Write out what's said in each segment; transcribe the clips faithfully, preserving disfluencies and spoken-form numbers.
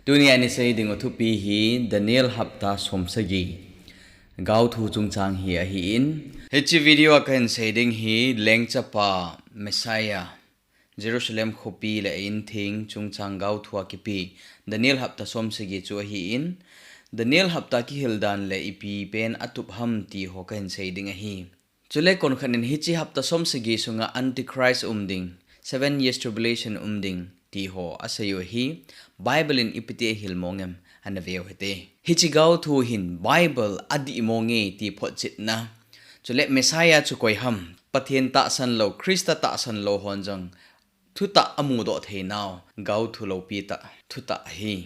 Tuni a isei ding u thupi hi Daniel hapta somsagi gaothu chungchang hi ahin. Hiche video a kahin sei ding hi Lengchapa Messiah Jerusalem khopi le a-in theng chungchang gaothu a kipe Daniel hapta somsagi chu ahin. Daniel hapta kihil dan le ipi pen atup ham ti ho kahin sei ding ahi. Chule konkhat in hiche hapta somsagi sunga Antichrist um ding, seven years tribulation um ding, ti ho asei u hi, Bible in ipi ti ahil mong em, ana veu hite. Hiche gaothu hin Bible adih mong e ti photchetna. Chule Messiah chu koi ham, Pathen tahsan lou, Christa tahsan lou hon jong thutah amudoh theinau, gaothu loupi tah, thutah ahi.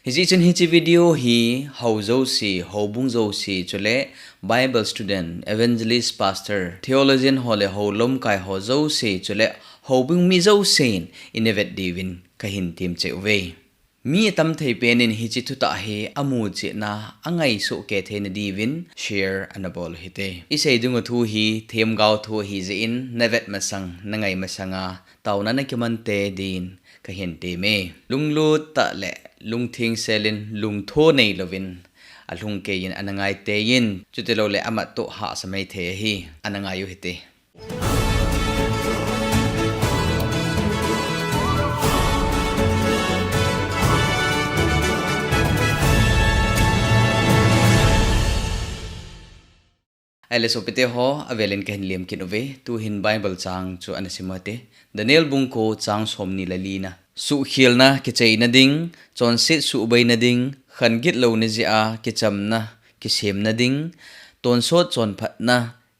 Hijeh chun hiche video hi hou jouse, houbung jouse, chule Bible student, evangelist, pastor, theologian ho le hou lamkai ho jouse, chule houbung mi jousen ina vet diuvin kahin temcheh uve. Mi atam thei pen in hiche thutah hi amu chetna, angaisuh kei theina diuvin share ana bol u hite. Isei ding u thu hi themgao thu ahijeh in, navet masang, nangai masanga taona nakiman tei din kahin temme. Lunglut tah le lungtheng sel in, lungtho neilouvin, alhung kei in ana ngai tei in, chutilou le amat toh hahsa mai thei ahi, ana ngai u hite. Ahile sopite ho, avel in kahin lem kit uve, tuhin Bible chang chu ana sim u hite. Daniel bung ko chang somni le lina. Suhkhelna kicheina ding, chonset suhbeina ding, khan gitlouna jeh a kichamna kisemna ding, tonsot chonphatna,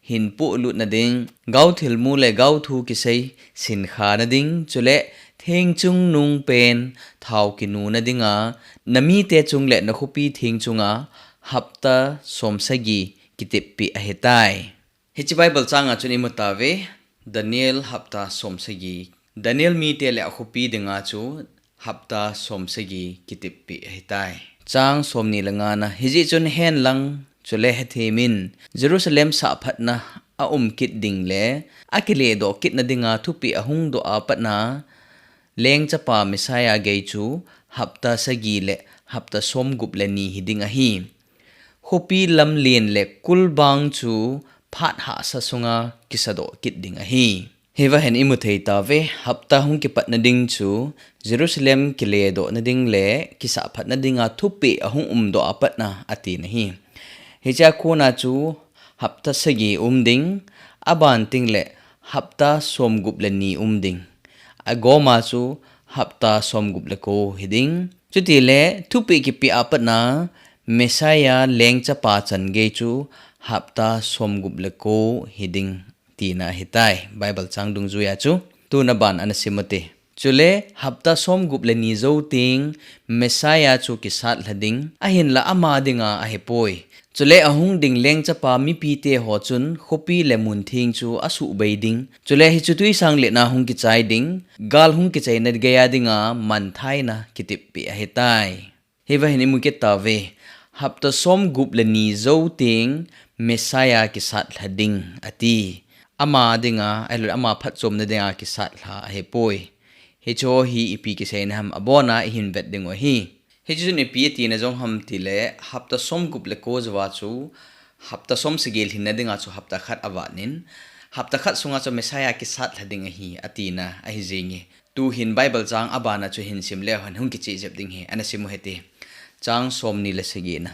hinpoh lutna ding, gao thilmu le gao thu kisei, sinkhana ding, chule theng chungnung pen thao kinuna dinga, namite chung le nakhopi theng chunga hapta somsagi kiteppi ahitai. Hiche Bible changa chun imu tauve, Daniel hapta somsagi. Daniel mite le akhopi dinga chu hapta somsagi kiteppi ahitai. Chang somni le ngana, hijeh chun hen lang, chule hethem in, Jerusalem sahphatna aum kit ding le, akiledoh kitna dinga thupeh ahung doh a patna, Lengchapa Messiah gei chu hapta sagi le hapta somgup le ni hiding ahi. Khopi lamlen le kulbang chu phat hahsa sunga kisadoh kit ding ahi. Hiva hin imu thei tauve, hapta hung kipatna ding chu Jerusalem kiledohna ding le kisahphatna dinga thupeh ahung umdoh a patna atina ahi. Hichea kona chu hapta sagi um ding, aban teng le hapta somgup le ni um ding. Agoma chu hapta somgup le ko hiding. Chutile thupeh kipeh a patna Messiah Lengchapa chan gei chu hapta somgup le ko hiding. Tina ahitai, Bible chang dungjuia chu. Tun aban ana sim ute. Chule hapta somgup le ni jou teng Messiah chu kisat lha ding, ahinla ama dinga ahipoi. Chule ahung ding Lengchapa mipite ho chun khopi le mun theng chu asuhbei ding. Chule hichu twisang letna hung kichai ding, gal hung kichaina geia dinga manthaina kiteppi ahitai. Hiva hin imu kit tauve, hapta somgup le ni jou teng Messiah kisat lha ding ati. Ama dinga, ahilou le ama phatchomna dinga kisat lha ahipoi. Hichu hi ipi kiseina ham abona ihin vet diu ahi. Hichu chun ipi atina jong ham tile, hapta somgup le ko jouva chu, hapta somsagi lhinna dinga chu hapta khat avat in, hapta khat sunga chu Messiah kisat lha ding ahi, atina ahi jenge. Tuhin Bible chang abana chu hin sim leu hen hung kicheh jep ding ahi, ana sim u hite. Chang somni le sagina.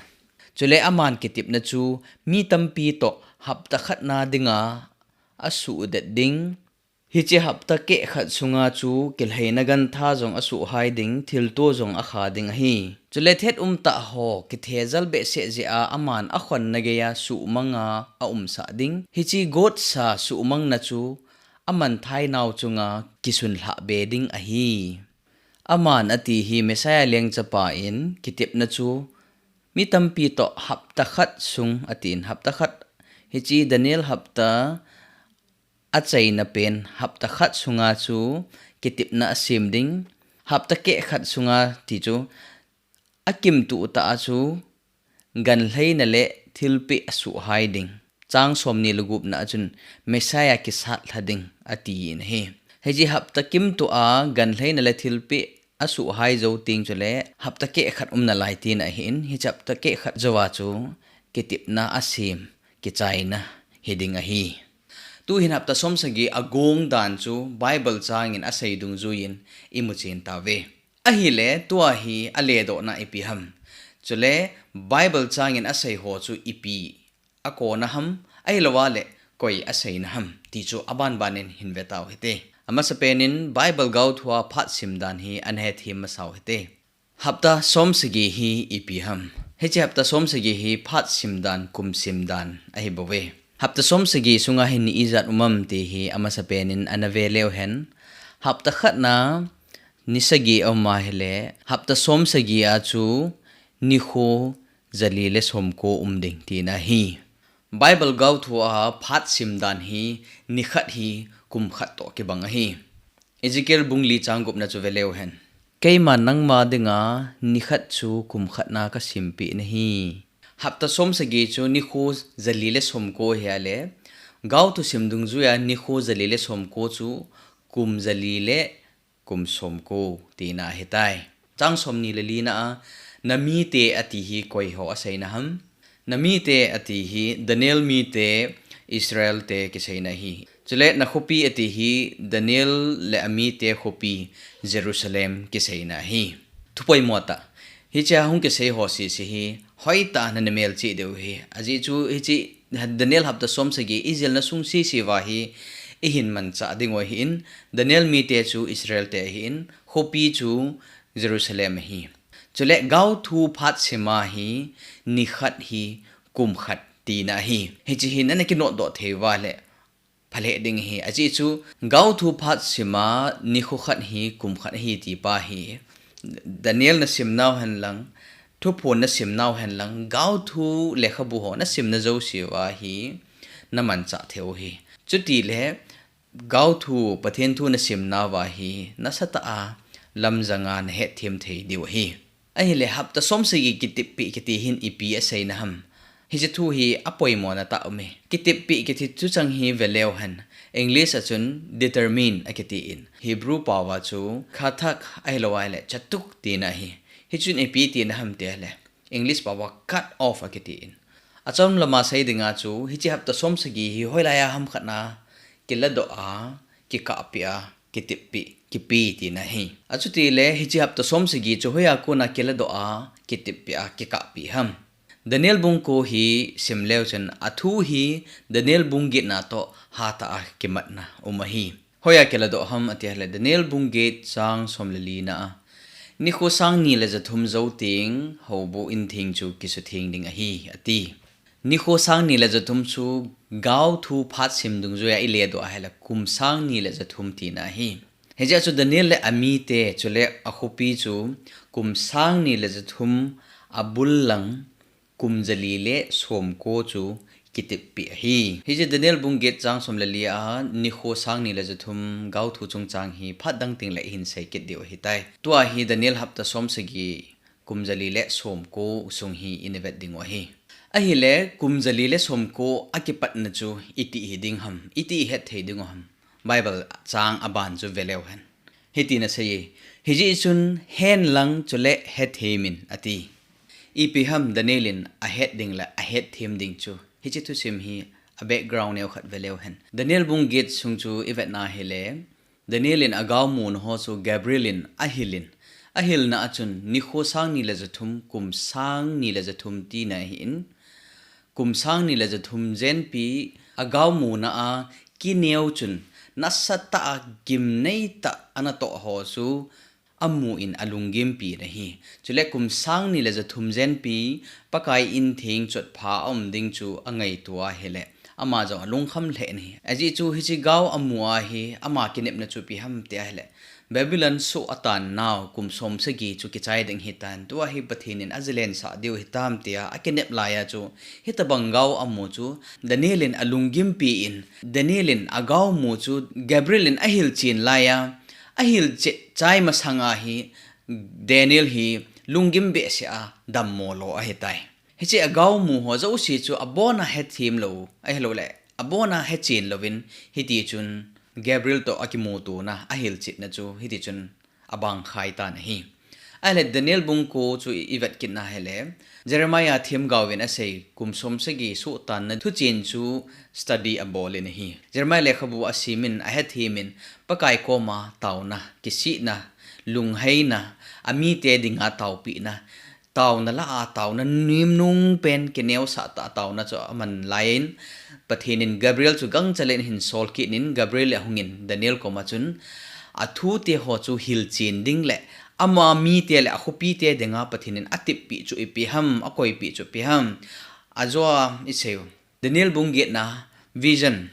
Chule aman kitepna chu mi tampi toh hapta khatna dinga asuhdet ding. Hiche hapta keh khat sunga chu kilhaina gantha jong asuhhai ding, thilto jong akha ding ahi. Chule thet umtah ho kithejal behseh jeh a aman akhonna geia suhmanga aumsah ding. Hiche gotsa suhmangna chu amanthainau chunga kisunlhah be ding ahi. Aman ati hi Messiah Lengchapa in kitepna chu mi tampi toh hapta khat sung atin, hapta khat, hiche Daniel hapta achaina pen hapta khat sunga chu kitepna asem ding, hapta keh khat sunga ti chu akimtuh tah a chu ganlhaina le thilpeh asuhhai ding. Chang somni le gupna a chun Messiah kisat lha ding atin ahi. Hiche hapta kimtuh a ganlhaina le thilpeh asuhhai jou teng chule hapta keh khat umna lai tina ahin, hiche hapta keh khat jouva chu kitepna asem, kichaina hiding ahi. Tuhin hapta somsagi agong dan chu Bible changin asei dungjuiyin imu chen tauve. Ahile tua hi aledohna ipi ham? Chule Bible changin asei ho chu ipi akona ham, ahilouva le koi aseina ham ti chu abanbanin hin vetau hite. Amasapenin Bible gaothua phat simdan hi ana hethem masau hite. Hapta somsagi hi ipi ham? Hiche hapta somsagi hi phat simdan, kum simdan ahibouve. Hapta somsagi sunga hin ni ijat um am ti hi amasapenin ana veleu hen. Hapta khatna ni sagi aum ahile, hapta somsagi a chu nikho jali le somko um ding tina ahi. Bible gaothua phat simdan hi nikhat hi kum khat toh kibang ahi. Ezekiel bung li chang gupna chu veleu hen. Keiman nangma dinga nikhat chu kum khatna kasimpeh nahi. Hapta somsagi chu nikho jali le somko hi ahile, gaothu sim dungjuiya nikho jali le somko chu kum jali le kum somko tina ahitai. Chang somni le lina a, namite ati hi koiho aseina ham? Namite ati hi Daniel mite, Israel te kiseina ahi. Chule nakhopi ati hi Daniel le amite khopi Jerusalem kiseina ahi. Thupoimo tah. Hichea hung kisei ho sese hi hoitahna namelchih diu ahi. Ajeh chu hiche Daniel hapta somsagi ijilna sung sese uva hi ihin manchah dingu ahin, Daniel mite chu Israel te ahin, khopi chu Jerusalem ahi. Chule gaothu phat sima hi nikhat hi kum khat tina ahi. Hiche hi nana kinotdoh thei uva le phalheh ding ahi. Ajeh chu gaothu phat sima nikho khat hi kum khat ahi ti pa hi Daniel nasim nau henlang, Thuphon nasim nau henlang, gaothu lekhabu ho nasimna jouse uva hi namanchah theiu ahi. Chutile gaothu, Pathen thu nasim nauva hi nasatah a lamjanga nahetthem thei diu ahi. Ahile hapta somsagi kiteppeh kiti hin ipi aseina ham? Hiche thu hi apoimona tah ume. Kiteppeh kiti thuchang hi veleu hen. English a chun determine akitin, Hebrew paova chu khathak ahilouleh chatuk tina ahi. Hichun ipi tina ham tile, English paova cut off akitin. Achom lama sei dinga chu hiche hapta somsagi hi hoilaiya ham khatna kiladoh a, kikahpeh a, kiteppeh, kipe tina ahi. Achutile hiche hapta somsagi chu hoiya kona kiladoh a, kiteppeh a, kikahpeh ham? Daniel bung ko hi simleu chun athu hi Daniel bung getna toh hatah a kimatna um ahi. Hoiya kiladoh ham ati ahile Daniel bung get chang som le lina a, nikho sang ni le jathum jou teng houbuh intheng chu kisutheng ding ahi ati. Nikho sang ni le jathum chu gaothu phat sim dungjuiya iledoh ahile kum sang ni le jathum tina ahi. Hijeh chun Daniel le amite chule akhopi chu kum sang ni le jathum abul lang kum jali le somko chu kiteppeh ahi. Hiche Daniel bung get chang som le li a nikho sang ni le jathum gaothu chungchang hi phat dang tengle ihin seikit diu ahitai. Tua hi Daniel hapta somsagi kum jali le somko sung hi ina vet dingu ahi. Ahile kum jali le somko akipatna chu iti hiding ham, iti ihet thei dingu ham? Bible chang aban chu veleu hen. Hitin aseiye, hijeh chun henlang chule hethemin ati. Ipi ham Daniel in ahet ding le ahetthem ding chu? Hiche thusim hi a background neokhat veleu hen. Daniel bung get sung chu ivetna hile, Daniel in agaomuna ho chu Gabriel in ahilin, ahilna a chun nikho sang ni le jathum, kum sang ni le jathum tina ahin, kum sang ni le jathum jenpi agaomuna a kineo chun nasatah a gimneitah anatoh ho chu amun alunggimpin ahi. Chule kum sang ni le jathum jenpi Pakai intheng chotpha aum ding chu angaito ahile, ama jong alungkham lheh in ahi. Ajeh chu hiche gao amu a hi ama kinepna chu ipi ham ti ahile, Babylon soh atan nau kum somsagi chu kichai ding hitan, tua hi Pathen in ajilensah diu hitam tia akinep laiya chu, hitobang gao amu chu Daniel in alunggimpin, Daniel in agaomu chu Gabriel in ahilchen laiya, ahilchet chai masanga hi Daniel hi lunggim behseh a dammo lou ahitai. Hiche agaomu ho jouse chu abona hethem lou ahiloule, abona hechen louvin, hitichun Gabriel toh akimutona, ahilchetna chu hitichun abang khai tan ahi. Ahile Daniel bung ko chu i, i vet kit na hile, Jeremiah themgao in asei kum som sagi sohtanna thuchen chu study abol in ahi. Jeremiah lekhabu asim in, ahethem in, Pakai koma taona, kisihna, lungheina, amite dinga taopehna, taona lah a taona nimnung pen kineosah tah taona chu aman lai in, Pathen in Gabriel chu gangchal in ahin sol kit in, Gabriel ahung in Daniel koma chun, athute ho chu hilchen ding le, ama mite le akhopite dinga Pathen in atep peh chu ipi ham, akoi peh chu ipi ham. Ajo a isei u. Daniel bung getna vision,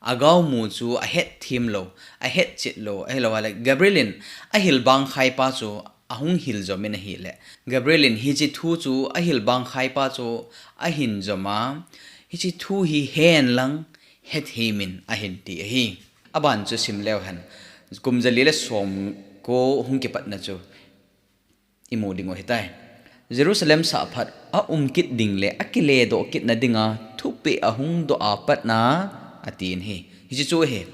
agao mu chu ahetthem lou, ahetchet lou, ahilou le Gabriel in ahil bang khai pa chu ahung hil jom in ahile, Gabriel in hiche thu chu ahil bang khai pa chu ahin jom a, hiche thu hi hen lang hethem in ahin ti ahi. Aban chu sim leu hen, kum jali le som ko hung kipatna chu imu ding u ahitai. Jerusalem sahphat aum kit ding le akiledoh kitna dinga thupeh ahung doh a patna, atin ahi. Hiche chu ahi.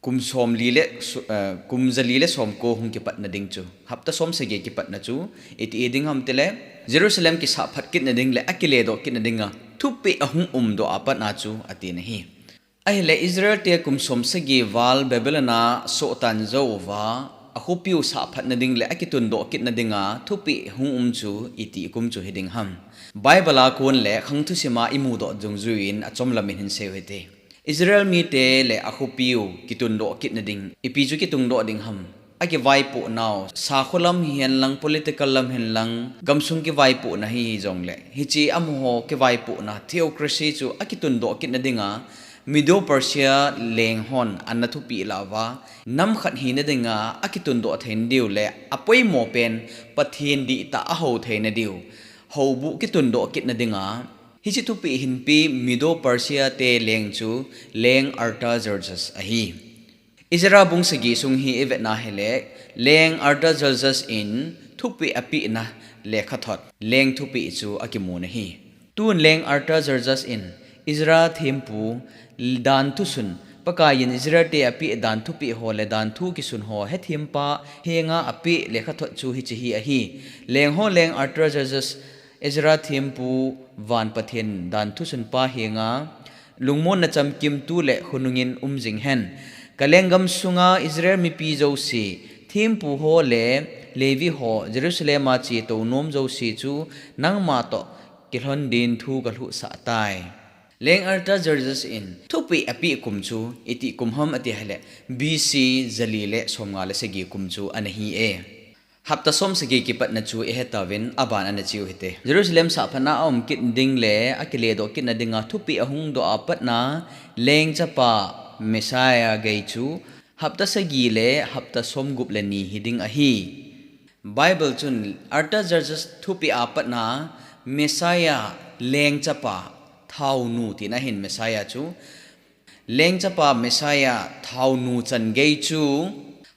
Kum som li le so-, eh, kum jali le som ko hung kipatna ding chu, hapta som sagi kipatna chu iti ding ham tile, Jerusalem kisahphat kitna ding le akiledoh kitna dinga thupeh ahung umdoh a patna chu, atin ahi. Ahile Israel te kum som sagi val Babylon a sohtan jou uva, akhopiu sahphatna ding le akitundoh kitna dinga thupeh hung um chu iti kum chu hiding ham. Bible a kon le khang thusim a imudoh dungjuiyin achomlam in hinsei u hite. Israel mite le akhopiu kitundoh kitna ding, ipi chu kitundoh ding ham. Akivaipoh nau, sakho lam hihen lang, political lam hihen lang, gamsung kivaipohna hijongle, hiche amaho kivaipohna, theocracy chu akitundoh kitna dinga, Medo Persia leng hon ana thupeh lah uva, nam khat hina dinga akitundoh theina diu le, apoimo pen Pathen dihtah ahou theina diu, houbuh kitundoh kitna dinga, hiche thupeh hinpe Medo Persia te leng chu Leng Artaxerxes ahi. Ezra bung sagi sung hi ivetna hile, Leng Artaxerxes in thupeh apehna lekhathot, leng thupeh chu akimun ahi. Tun Leng Artaxerxes in Ezra thempu danthu sun, Pakaiyin Israel te apeh danthu peh ho le danthu kisun ho hethem pa henga apeh lekhathot chu hiche hi ahi. Leng ho Leng Artaxerxes, Ezra thempu van Pathen danthu sunpa henga, lungmonna chamkimtu le khonungin um jing hen. Ka lenggam sunga Israel mipi jouse, thempu ho le Levi ho, Jerusalem a chetou nom jouse chu nangma toh kilhon din thu kalhuhsah tai. Leng Artaxerxes in thupeh apeh kum chu iti kum ham ati hile, B C jali le somnga le sagi kum chu ana hi e. Hapta som sagi kipatna chu ihetauvin aban ana cheu hite. Jerusalem sahphatna aum kit ding le akiledoh kitna dinga thupeh ahung doh a patna, lengchapa Messiah gei chu hapta sagi le hapta somgup le ni hiding ahi. Bible chun Artaxerxes thupeh a patna Messiah lengchapa thaonu tina ahin Messiah chu. Lengchapa Messiah thaonu chan gei chu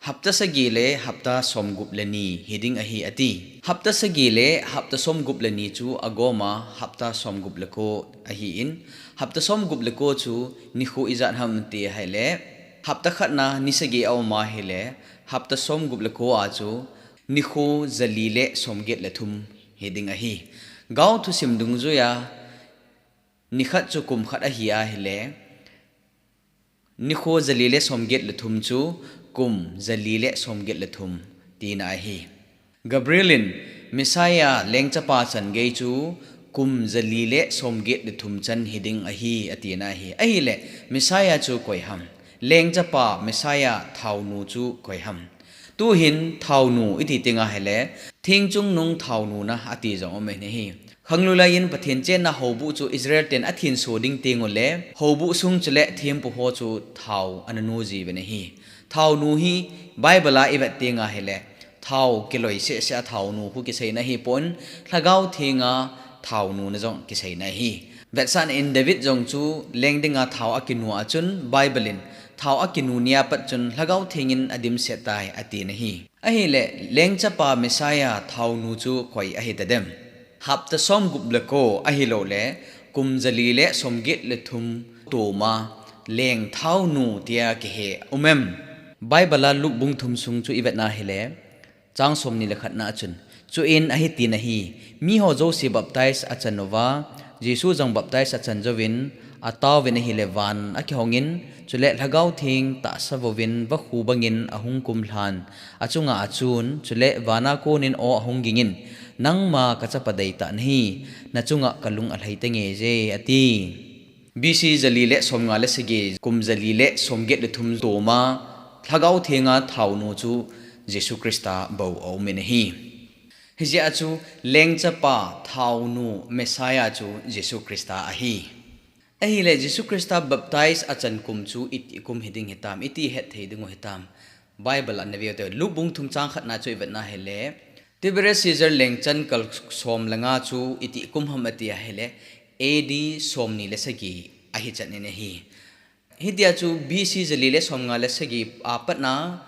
hapta sagi le hapta somgup le ni hiding ahi ati. Hapta sagi le hapta somgup le ni chu agoma hapta somgup le ko ahin, hapta somgup le ko chu nikho ijat ham ti ahile, hapta khatna ni sagi aum ahile, hapta somgup le ko a chu nikho jali le somget le thum hiding ahi. Gao thusim dungjuiya nikhat chu kum khat ahi ahile, nikho jali le somget le thum chu kum jali le somget le thum tina ahi. Gabriel in Messiah lengchapa chan gei chu kum jali le somget le thum chan hiding ahi atina ahi. Ahile Messiah chu koi ham? Lengchapa Messiah thaonu chu koi ham? Tuhin thaonu iti tenga hile, thengchungnung thaonuna ati jong um ahi. Khanglulai in Pathen chenna houbuh chu Israel ten athenso ding tengule, houbuh sung chule thempu ho chu thao ana nu jiuvin ahi. Thaonu hi Bible a ivet tenga hile, thao kiloi sehseh a thaonu khu kiseina ahipon, Lhagao Thenga thaonuna jong kiseina ahi. Vetsahna in David jong chu leng dinga thao akinu a chun Bible in thao akinu nia pat chun Lhagao Thengin adimset tai atina ahi. Ahile, lengchapa Messiah thaonu chu koi ahitadem? Hapta somgup le ko ahiloule, kum jali le somget le thum toma leng thaonu tia kihe um em? Bible a Luke bung thum sung chu ivetna hile, Chang somni le khatna a chun, chuin ahi tin ahi, miho jouse baptize achan uva, Jesu jong baptize achan jouvin, ataovin ahile van akihongin, chule Lhagao Theng tahsa vouvin vakhu bangin ahung kumlhan, achunga achun, chule vana konin aw ahung gingin, nangma kachapa deitah nahi, nachunga kalung alhai tangeije, ati. B C jali le somnga le sagi, kum jali le somget le thum toma, Lhagao Thenga thaonu chu Jesu Christa bou aumin ahi. Hijeh a chu lengchapa thaonu Messiah chu Jesu Christa ahi. Ahile Jesu Christa baptize achan kum chu itih kum hiding hitam, iti hetthei dingu hitam. Bible a naveu te, Luke bung thum chang khatna chu ivetna hile, Tiberius Caesar lengchan kal som le nga chu itih kum ham ati ahile, A D somni le sagi ahi chanin ahi. Hitia chu B C jali le somnga le sagi apatna,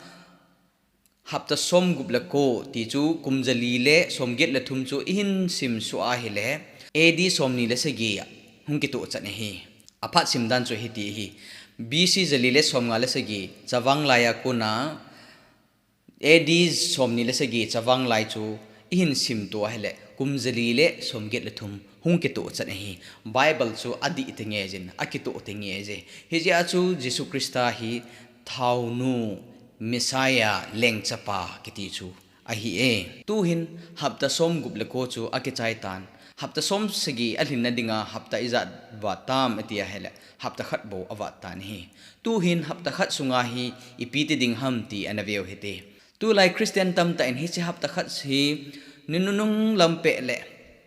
hapta somgup le ko ti chu kum jali le somget le thum chu ihin simsuh ahile, A D somni le sagi hung kitoh chan ahi. Aphat simdan chu hiti ahi. B C jali le somnga le sagi chavang laiya kona, A D somni le sagi chavang lai chu ihin simtoh ahile, kum jali le somget le thum hung kitoh chan ahi. Bible chu adih tengejin, akitoh tengeije. Hijeh a chu Jesu Christa hi thaonu, Messiah, lengchapa kiti chu ahi e. Tuhin hapta somgup le ko chu akichai tan. Hapta somsagi alhinna dinga hapta ijat vat tam ati ahile, hapta khat bou avat tan ahi. Tuhin hapta khat sunga hi ipi ti ding ham ti anaveu hite. Tulai Christian tamtah in hiche hapta khat hi ninunung lam peh le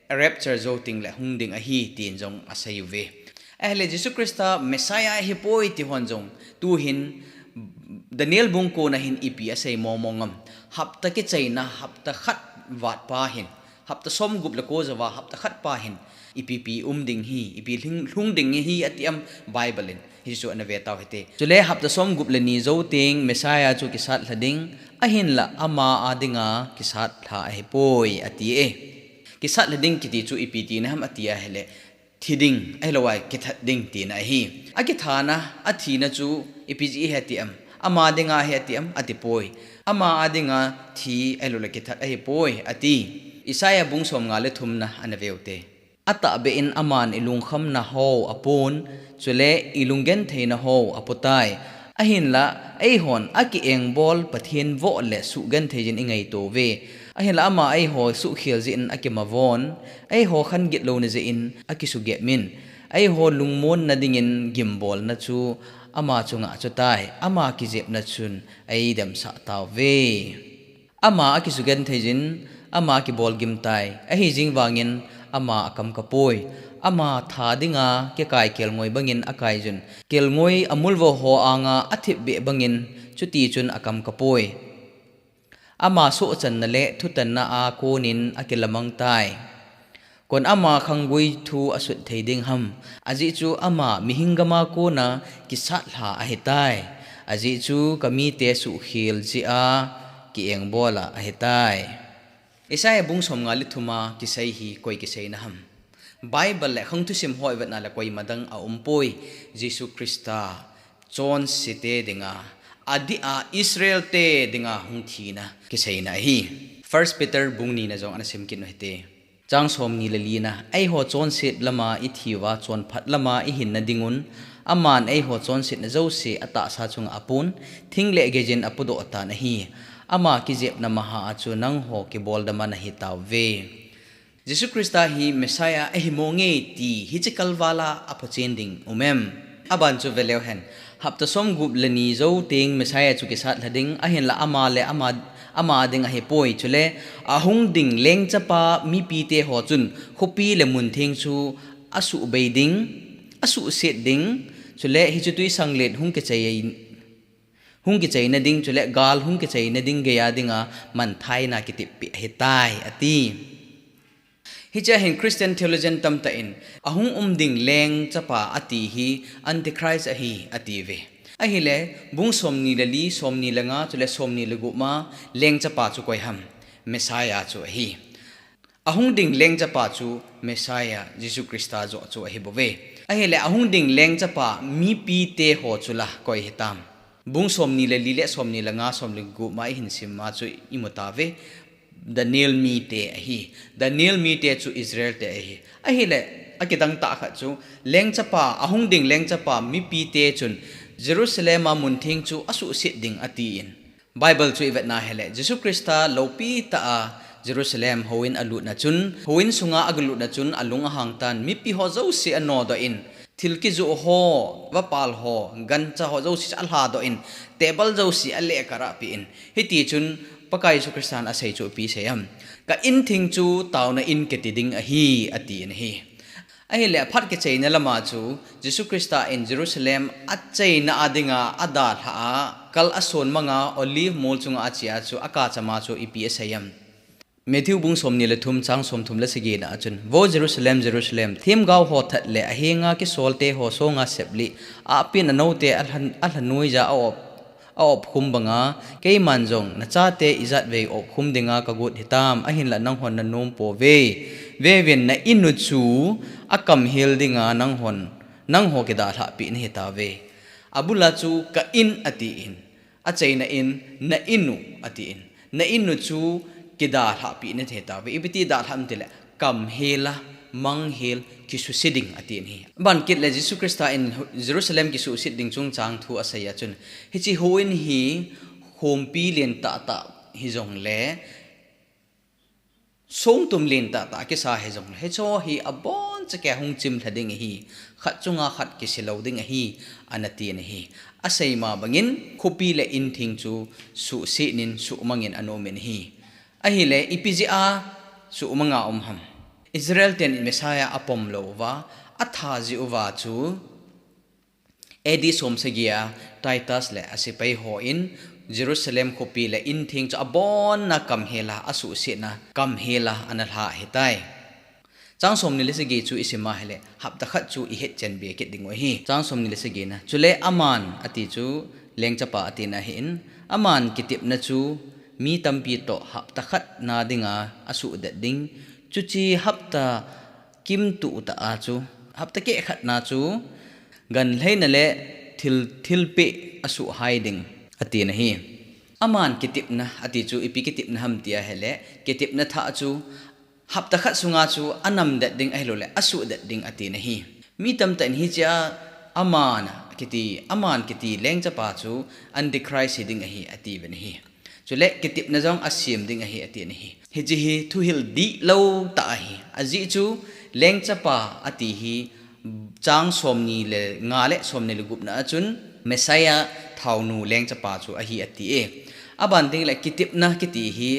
rapture jou tengle hung ding ahi tin jong aseiuve. Ahile Jesu Christa Messiah ahipoi ti hon jong tuhin Daniel bung kona hin ipi asei mongmong am? Hapta kichaina hapta khat vat pa hin, hapta somgup le ko jouva hapta khat pa hin ipi pi um ding hi, ipi lhung ding hi ati am Bible in? Hichu anave tau hite. Chule hapta somgup le ni jou teng Messiah chu kisat lha ding, ahinla ama a dinga kisat lha ahipoi ati e. Kisat lha ding kiti chu ipi tina ham ati ahile, thi ding, ahilouleh kithat ding tina ahi. Akithana, athina chu ipi jeh ahi ati am? Ama dinga ahi ati am? Atipoi. Ama a dinga thi ahilouleh kithat ahipoi ati. Isaiah bung somnga le thumna anaveu te. Atahbeh in aman ilungkhamna ho apon, chule ilunggentheina ho apotai. Ahinla eihon akiengbol Pathen voh le suhgenthei jin ingaito uve. Ahinla ama eiho suhkhel jeh in akimavon, eiho khangit louna jeh in akisugep in, eiho lungmonna dingin gimbolna chu ama chunga achutai. Ama kijepna chun eidamsah tauve. Ama akisugenthei jin, ama akibolgim tai. Ahijing vangin ama akam kapoi. Ama tha dinga kikai kelngoi bangin akaijun, kelngoi amulvo ho anga athipbeh bangin, chutichun akam kapoi. Ama sohchanna le thutanna a konin akilamang tai. Kon ama khanggui thu asut thei ding ham? Ajeh chu ama mihing gama kona kisat lha ahitai. Ajeh chu kamite suhkhel jeh a kiengbola ahitai. Isaiah bung somnga le thuma kisei hi koi kiseina ham? Bible le khang thusim ho ivetna le koima dang aumpoi. Jesu Christa chonsete dinga, adeh a Israelte dinga hung thina kiseina ahi. First Peter bung nina jong ana simkit u hite. Chang somni le lina, eiho chonset lama ithiuva chonphat lama ihinna dingun, aman eiho chonsetna jouse atahsa chunga apon, thing le geijin apodoh tan ahi. Ama kijepna maha a chu nangho kiboldama nahitauve. Jesu Christa hi Messiah ahimonge ti hiche kalvala aphochen ding um em? Aban chu veleu hen. Hapta somgup le ni jou teng Messiah chu kisat lha ding, ahinla ama le ama, ama ding ahipoi, chule ahung ding lengchapa mipite ho chun khopi le muntheng chu asuhbei ding, asuhset ding, chule hiche twisanglet hung kichai, hung kichaina ding, chule gal hung kichaina ding geiya dinga manthaina kiteppeh ahitai, ati. Hichea hin Christian theologian tamtah in, ahung um ding lengchapa ati hi Antichrist ahi, atiuve. Ahile, bung somni le li, somni le nga, chule somni le gup ma, lengchapa chu koi ham? Messiah chu ahi. Ahung ding lengchapa chu Messiah, Jesu Christa joh chu ahibouve. Ahile, ahung ding lengchapa mipite ho chu la koi hitam? Bung somni le li le somni le nga, somni le gup ma ihin sim ma chu imu tauve. Daniel mite ahi. Daniel mite chu Israel te ahi. Ahile, akidang tah khat chu, lengchapa, ahung ding lengchapa mipite chun Jerusalem a muntheng chu asuhset ding atin. Bible chu ivetna hile, Jesu Christa lopi tah a Jerusalem houin alutna chun, houin sunga agalutna chun alung ahang tan, mipi ho jouse anodoh in, thil kijoh ho, vapal ho, gancha ho jouse alhadoh in, table jouse alehkarah peh in. Hitichun, Pakai Jesu Christan asei chu ipi asei em? Ka in theng chu taona in kiti ding ahi, atin ahi. Ahile aphat kicheina lama chu, Jesu Christa in Jerusalem acheina a dinga adalhah a, kal ason manga Olive mol chunga achea chu, akachama chu ipi asei em? Matthew bung somni le thum chang somthum le sagina a chun, Vo Jerusalem, Jerusalem, themgao ho that le ahenga kisolte ho songa seplih, ahpin anoute alhan, alhanuija aop, aopkhum banga, keiman jong nachate ijatvei opkhum dinga kagot hitam, ahinla nanghon nanom pouve. Veuvin, na in u chu akamhel dinga nanghon, nangho kidalhah peh nahitauve. Abula chu ka in atin, acheina in, na in u atin, na in u chu kidalhah peh nahitauve. Ipiti dalhah em tile, kamhel a, manghel, kisuhset ding atin ahi. Aban kit le Jesu Christa in Jerusalem kisuhset ding chungchang thu asei a chun, hiche houin hi khompi len tahtah hijongle, songtum len tahtah kisa hijongle, hicheho hi abonchauva hung chimlha ding ahi, khat chunga khat kisilou ding ahi, anatin ahi. Asei ma bangin, khopi le in theng chu suhset in, suhmang in anomin ahi. Ahile, ipi jeh a suhmanga um ham? Israel ten Messiah apom lou uva, atha jeh uva chu, A D somsagi a Titus le asepai hon Jerusalem khopi le in theng chu abonna kamhel a, asuhsetna kamhel a analha ahitai. Chang somni le sagi chu isim a ahile, hapta khat chu ihetchen be kit dingu ahi. Chang somni le sagina, chule aman ati chu lengchapa atina ahin, aman kitepna chu mi tampi toh hapta khat na dinga asuhdet ding, chuche hapta kimtuh tah a chu, hapta kehkhat na chu, ganlheina le thil, thilpeh asuhhai ding, atin ahi. Aman kitepna ati chu, ipi kitepna ham ti ahile, kitepna thah chu, hapta khat sunga chu anamdet ding ahiloule, asuhdet ding atin ahi. Mi tamtah in hichea aman kiti, aman kiti lengchapa chu Antichrist hiding ahi, atiuvin ahi. Chule kitepna jong asem ding ahi, atin ahi. Hiche hi thuhil dihlou tah ahi. Ajeh chu lengchapa ati hi chang somni le nga le somni le gupna a chun Messiah thaonu lengchapa chu ahi ati e. Aban ding le kitepna kiti hi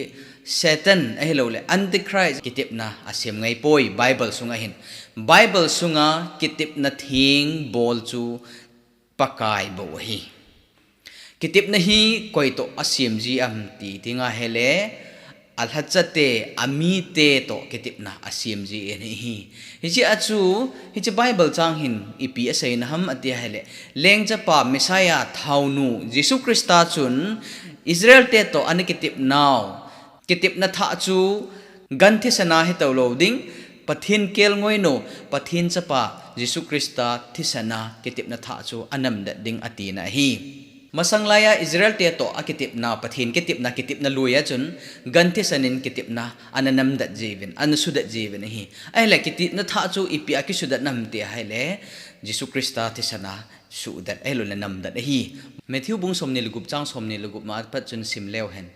Satan ahiloule Antichrist kitepna asem ngaipoi Bible sunga hin. Bible sunga kitepna theng bol chu Pakai bou ahi. Kitepna hi koi toh asem ji am ti dinga ahile, alhachate, amite toh kitepna asem ji ahi. Hichea chu, hiche Bible chang hin ipi aseina ham ati ahile, lengchapa Messiah thaonu Jesu Christa chun Israel te toh ana kitepnau, kitepna thah chu gan thisana hitolou ding, Pathen kelngoinou, Pathen chapa Jesu Christa thisana kitepna thah chu anamdet ding atina ahi. Masang laiya Israel te toh akitepna, Pathen kitepna, kitepna lui a chun gan thisan in kitepna ana namdet jiuvin, ana sudet jiuvin ahi. Ahile kitepna thah chu ipi a kisudet nam ti ahile, Jesu Christa thisana sudet ahiloule namdet ahi. Matthew bung somni le gup chang somni le gup ma pat chun sim leu hen.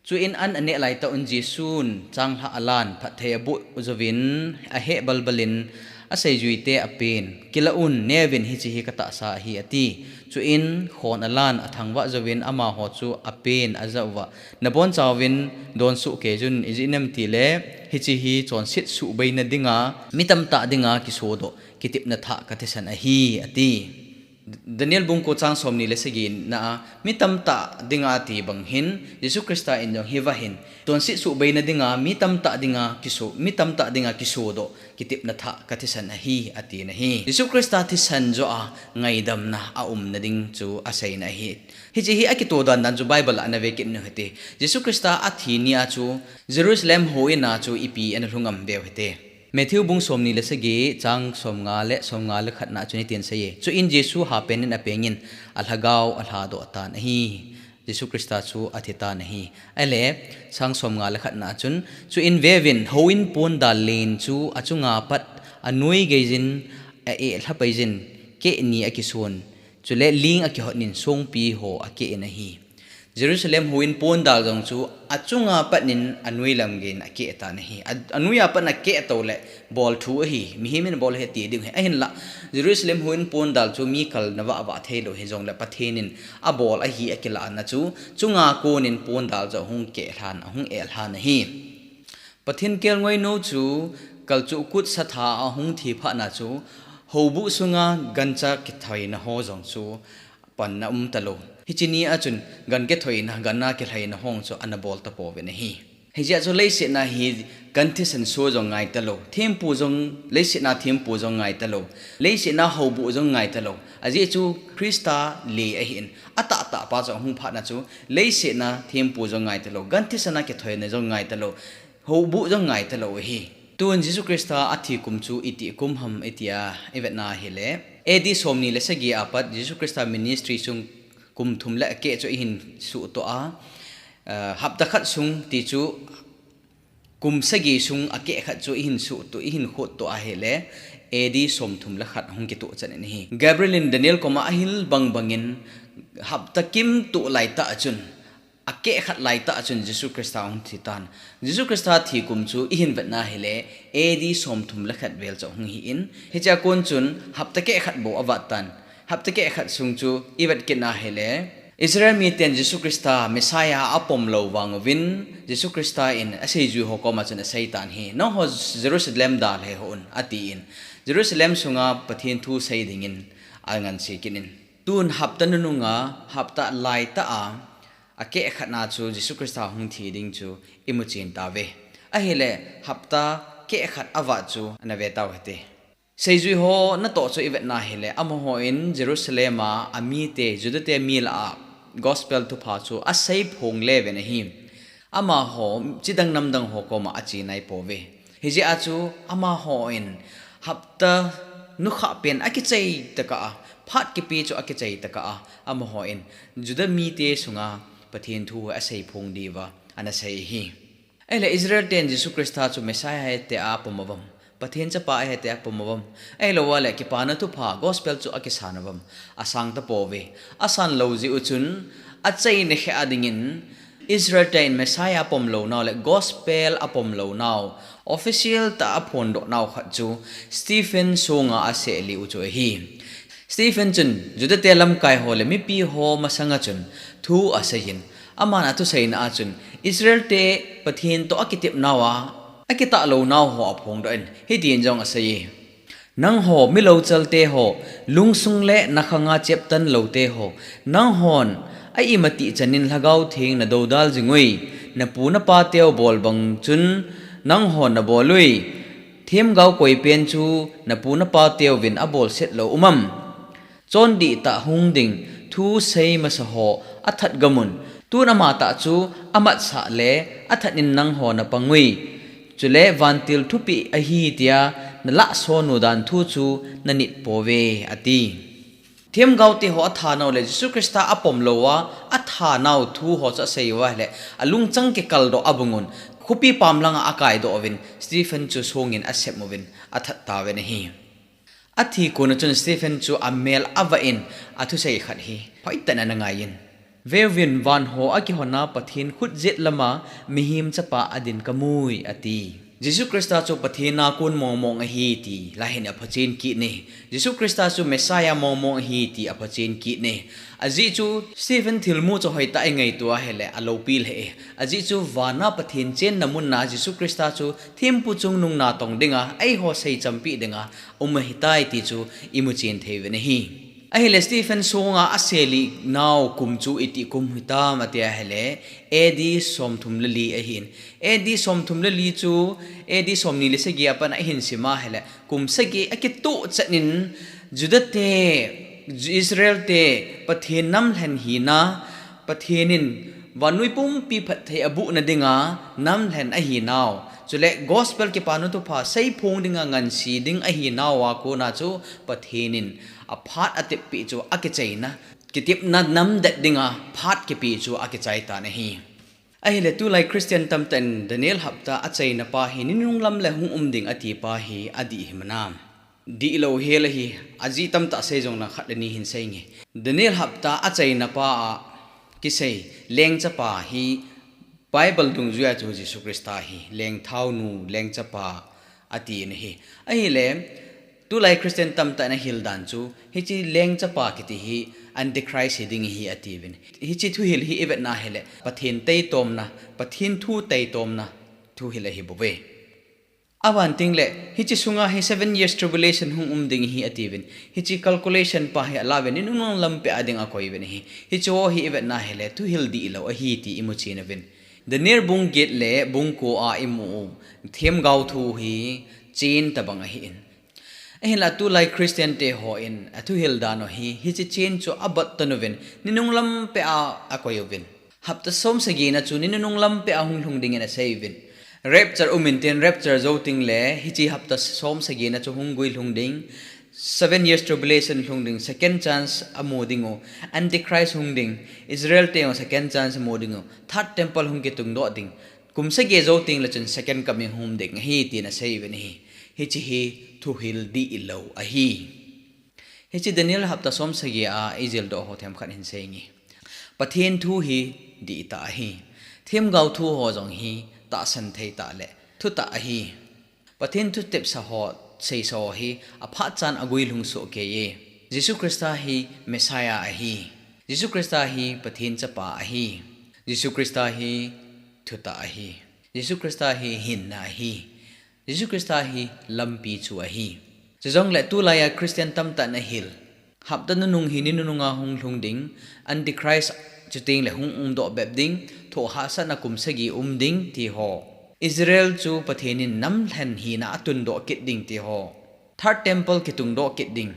Chuin an aneh laitah un Jesun changlhah alan, phatthei aboh jouvin, aheh balbal in, aseijuite apen, Kilah un, neuvin, hiche hi katahsa ahi, ati. Chuin khon alan, athangvah jouvin, amaho chu apen ajah uva, Nabonchauvin donsoh keijun, ijeh inem itile, hiche hi chonset suhbeina dinga, mi tamtah dinga kisodoh kitepna thah kathisan ahi, ati. Daniel bung ko chang somni le sagina a, mi tamtah dinga ati bang hin, Jesu Christa in jong hiva hin, chonset suhbeina dinga, mi tamtah dinga kiso, mi tamtah dinga kisodoh kitepna thah kathisan ahi, atina ahi. Jesu Christa thisan joh a ngaidamna aumna ding chu aseina ahi. Hiche hi akitoh dan dan chu Bible a ana ve kit u hite. Jesu Christa athi nia chu Jerusalem houin a chu ipi ana lhung am veu hite. Matthew bung somni le sagi, chang somnga le somnga le khatna chun hitin asei e. Chuin Jesu hapen in apengin, alhagao alhadoh tan ahi. Jesu Christa chu athi tan ahi. Ahile, chang somnga le khatna chun, chuin veuvin, houin pondal len chu achunga pat anoi geiyin, a-eh lhapaiyin, keh ni akisun, chule ling akihotnin songpi ho akeh in ahi. Jerusalem houin pondal jong chu achunga pat in anoi lam geiyin akeh tan ahi. A-, anoiya pat in akeh to le bol thu ahi. Mihem in abol ahi ti ding ahi. Ahinla, Jerusalem houin pondal chu mi kalna vah vah theilou hijongle Pathen in abol ahi akilahna chu, chunga konin pondal chu ahung keh lhan, ahung eh lhan ahi. Pathen kelngoinou chu kalchuh kut satha ahung thi phatna chu, houbuh sunga gancha kithoina ho jong chu panna um talou. Hiche nia chun gan kithoina, gan a kilhaina ho chu ana bol tapouvin ahi. Hijeh chun leiset a hi gan thisan soh jong ngai talou. Thempu jong, leiset a thempu jong ngai talou. Leiset a houbuh jong ngai talou. Ajeh chu Christa le ahin. Atahtah pa chu ahung phatna chu leiset a thempu jong ngai talou. Gan thisan a kithoina jong ngai talou. Houbuh jong ngai talou ahi. Tun Jesu Christa athi kum chu itih kum ham itia ivetna ahile, A D somni le sagi apat Jesu Christa ministry sung kum thum le akeh chu ihin suhtoh a, eh, hapta khat sung ti chu kum sagi sung akeh khat chu ihin suhtoh, ihin khottoh ahile, A D somthum le khat hung kitoh chan in ahi. Gabriel in Daniel koma ahil bang bangin hapta kim toh laitah a chun, akeh khat laitah a chun Jesu Christa ahung thi tan. Jesu Christa thi kum chu ihin vetna ahile, A D somthum le khat vel chu ahung hi in. Hichea kon chun hapta keh khat bou avat tan. Hapta keh khat sung chu ivet kitna ahile, Israel miten Jesu Christa Messiah apom lou vang uvin, Jesu Christa in aseijui ho koma chun asei tan ahi. Nangho Jerusalem dalha hih un, atin. Jerusalem sunga Pathen thu sei dingin anganse kit in. Tun hapta nununga, hapta laitah a, akeh khatna chu Jesu Christa hung thi ding chu imu chen tauve. Ahile, hapta keh khat avat chu ana ve tau hite. Seijui ho natoh chu ivetna ahile, amahon Jerusalem a amite, Juda te mi lah a gospel thupha chu asei phong le uvin ahi. Amaho chidang namdang ho koma ache nai pouve. Hijeh a chu amahon hapta nukhah pen akichai tokah a, phat kipe chu akichai tokah a, amahon Juda mite sunga Pathen thu asei phong diuva ana sei ahi. Ahile Israel ten Jesu Christa chu Messiah ahi tia apom uvam. Pathen chapa ahi tia apom uvam. Ahilou le kipana thupha gospel chu akisan uvam. Asang tapouve. Asan lou jeh u chun achaina khel dingin Israel ten Messiah apom lounau le gospel apom lounau, official tah a aphondoh nau khat chu Stephen songa asei lih u chu ahi. Stephen chun Juda te lamkai ho le mipi ho masanga chun thu aseiyin, aman athuseina a chun Israel te Pathen toh akitepnau a, akitah lounau ho aphongdoh in, hitin jong asei e. Nangho milouchal te ho, lungsung le nakhanga cheptan lou te ho, nanghon a imatih chanin Lhagao Theng nadoudal jing ui, napu napa teu bol bang chun nanghon nabol ui, themgao koipen chu napu napa teuvin abol set lou um am? Chondih tah hung ding thu sei masa ho athat gam un, tun ama tah chu amatsah le athat in nangho napang ui. Chule vantil thupeh ahi tia nalahson u dan thu chu nanit pouve, ati. Themgao te ho athanau le Jesu Christa apom lou a athanau thu ho chu asei uva ahile, alungchang kikaldoh abang un, khopi pam langa akaidoh uvin, Stephen chu songin asem uvin, athat tauvin ahi. Athi kona chun Stephen chu amel avah in athusei khat hi hoitah in ana ngai in. Veuvin, van ho akihona Pathen khut jet lama mihem chapa adin kamui, ati. Jesu Christa chu Pathen a kon mongmong ahi ti, lai hin aphachen kit e. Jesu Christa chu Messiah mongmong ahi ti aphachen kit e. Ajeh chu Stephen thilmu chu hoitah a ingaito ahile, aloupi lheh e. Ajeh chu vana Pathen chenna munna Jesu Christa chu thempu chungnung natong dinga, eiho seichampeh dinga um ahitai ti chu imuchen thei uvin ahi. Ahile Stephen songa asei lih nau kum chu itih kum hitam ati ahile, A D somthum le li ahin. A D somthum le li chu, A D somni le sagi a pat a ihin sim ahile, kum sagi akitoh chan in Juda te, Israel te, Pathen namlhen hina, Pathen in vannoi pumpi phatthei abuhna dinga namlhen ahinau, Chule gospel kipana thupha seiphong dinga ngansi ding ahinauva kona chu Pathen in aphat ateppi chu akichaina, kitepna namdet dinga phat kipe chu akichai tan ahi. Ahile tulai Christian tamtah in Daniel hapta achaina pa hi ninung lam le hung um ding ati pa hi adih himnam. Dihlou hel ahi, ajeh tamtah sei jongleng khat le ni hin seinge. Daniel hapta achaina pa a kisei lengchapa hi Bible dungjuia chu Jesu Christa hi, lengthaonu, lengchapa atin ahi. Ahile, tulai Christian tamtah in ahil dan chu, hiche lengchapa kiti hi Antichrist hiding ahi atiuvin. Hiche thuhil hi ivetna hile, Pathen taitomna, Pathen thu taitomna thuhil ahibouve. Aban tengle, hiche sunga hi seven years tribulation hung um ding ahi atiuvin. Hiche calculation pa hi alauvin, ninunung lampi a ding akoiuvin ahi. Hicheho hi ivetna hile, thuhil dihlou ahi ti imuchen uvin. Daniel bung get le bung ko a imu u themgao thu hi chain tobang ahin. Ahinla tulai Christian teho in athuhil dan u hi, hiche chain chu abot tan uvin, ninung lampi a akoiuvin. Hapta somsagina chu ninunung lampi a hung lhung dingin aseiuvin. Rapture um intin, rapture jou tengle, hiche hapta somsagina chu hung guilhung ding. Seven years tribulation lhung ding, second chance amu dingu, Antichrist hung ding, Israel te jong second chance amu dingu, third temple hung kitungdoh ding, kum sagi jou tengle chun second coming hung um ding ahi, tin aseiuvin ahi. Hiche hi thuhil dihlou ahi. Hiche Daniel hapta somsagi a ijildoh ho themkhat hin seinge. Pathen thu hi dihtah ahi. Themgao thu ho jong hi tahsan thei tah le thutah ahi. Pathen thutepsa ho, seisa ho hi aphat chan aguilhung sohkeiye. Jesu Christa hi Messiah ahi. Jesu Christa hi Pathen chapa ahi. Jesu Christa hi thutah ahi. Jesu Christa hi hinna ahi. Jesu Christa hi lampi chu ahi. Chujongle tulaiya Christian tamtah in ahil, hapta nunung hi ninununga hung lhung ding, Antichrist chutengle hung umdoh bep ding, thohhahsatna kum sagi um ding tiho, Israel chu Pathen in namlhen hina atundoh kit ding tiho, third temple kitungdoh kit ding,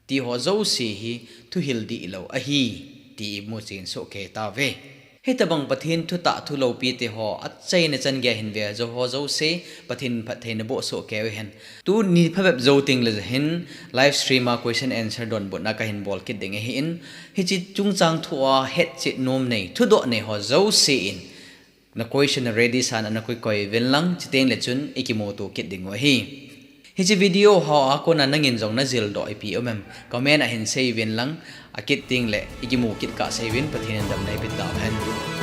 tiho jouse hi thuhil dihlou ahi, ti imuchen sohkei tauve. Hitobang Pathen thutah thuloupi teho achaina chan geiya hin ve, jouho jouse Pathen phattheina boh sohkei uhen. Tuni phabep jou tengle hin live stream a question answer donbutna kahin bol kit ding ahin, hiche chungchang thua hetchet nom nei, thudoh nei ho jouse in na question ready san ana koikoi uvin lang, chutengle chun ikimuto kit dingu ahi. Hiche video hoa kona nangin jong najildoh ipi um em, comment a hin seiuvin lang, akit tengle ikimu kit kahsei uvin, Pathen in damna eipeh tauhen.